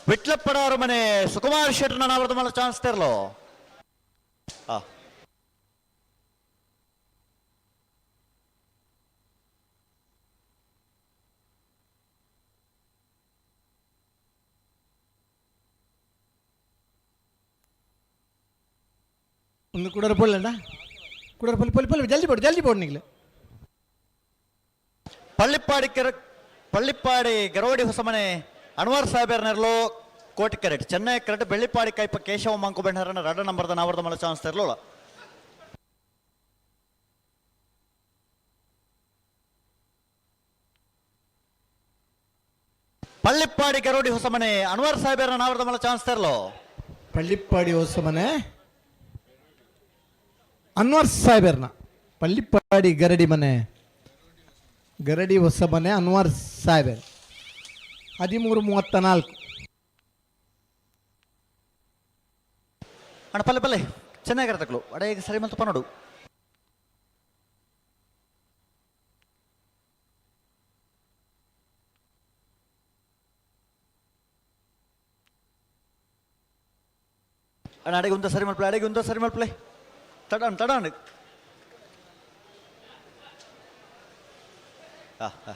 ವಿಟ್ಲಪ್ಪಡಾರು ಮನೆ ಸುಕುಮಾರ್ ಶೆಟ್ಟರ್ ನಾವರ್ದ ಮಲ್ಲ ಚಾನ್ಸ್ ತೆರ್ಲೋ. ಆ ಒಂದು ಕುಡರ ಪೊಲ್ಲಂಡ ಕುಡರ ಪೊಲಿ ಪೊಲಿ ಪೊಲಿ ಜಲ್ದಿ ಬೋಡು ಜಲ್ದಿ ಬೋಡು ನಿಗ್ಲು. ಪಳ್ಳಿಪ್ಪಾಡಿ ಕೆರ ಪಳ್ಳಿಪ್ಪಾಡಿ ಗರೋಡಿ ಹೊಸಮನೆ ಅನ್ವರ್ ಸಾಹೇಬರ್ ನೆರ್ಲೋ ಕೋಟಿ ಕರೆಟ್ ಚೆನ್ನೈ ಕರೆಟ್ ಬೆಳ್ಳಿಪ್ಪಾಡಿ ಕೈಪ ಕೇಶವ ಮಂಕು ಬೆಣ್ಣರನ ರಡ ನಂಬರ್ದ ನಾವರ್ದ ಮಲ್ಲ ಚಾನ್ಸ್ ತೆರ್ಲೋಳ. ಪಳ್ಳಿಪ್ಪಾಡಿ ಗರೋಡಿ ಹೊಸಮನೆ ಅನ್ವರ್ ಸಾಹೇಬರ ನಾವರ್ದ ಮಲ್ಲ ಚಾನ್ಸ್ ತೆರ್ಲೋ. ಪಳ್ಳಿಪ್ಪಾಡಿ ಹೊಸಮನೆ ಅನ್ವರ್ ಸಾಹೇಬರ್ನ ಪಳ್ಳಿಪ್ಪಾಡಿ ಗರಡಿ ಮನೆ ಗರಡಿ ಹೊಸ ಮನೆ ಅನ್ವರ್ ಸಾಹೇಬರ್ 13:34. ಅಣ್ಣ ಪಲ್ಲೆ ಪಲ್ಲೆ ಚೆನ್ನಾಗಿರತಕ್ಲು ಅಡೆ ಸರಿ ಮಲ್ತಪ್ಪ ನೋಡು. ಅಣ್ಣ ಅಡೆಗೆ ಉಂದ ಸರಿ ಮಲ್ಪಲೆ ಅಡೆಗೆ ಉಂದ ಸರಿ ಮಲ್ಪಲೆ ತಡಾಣ ತಡಾಣ. ಆ, ಆ.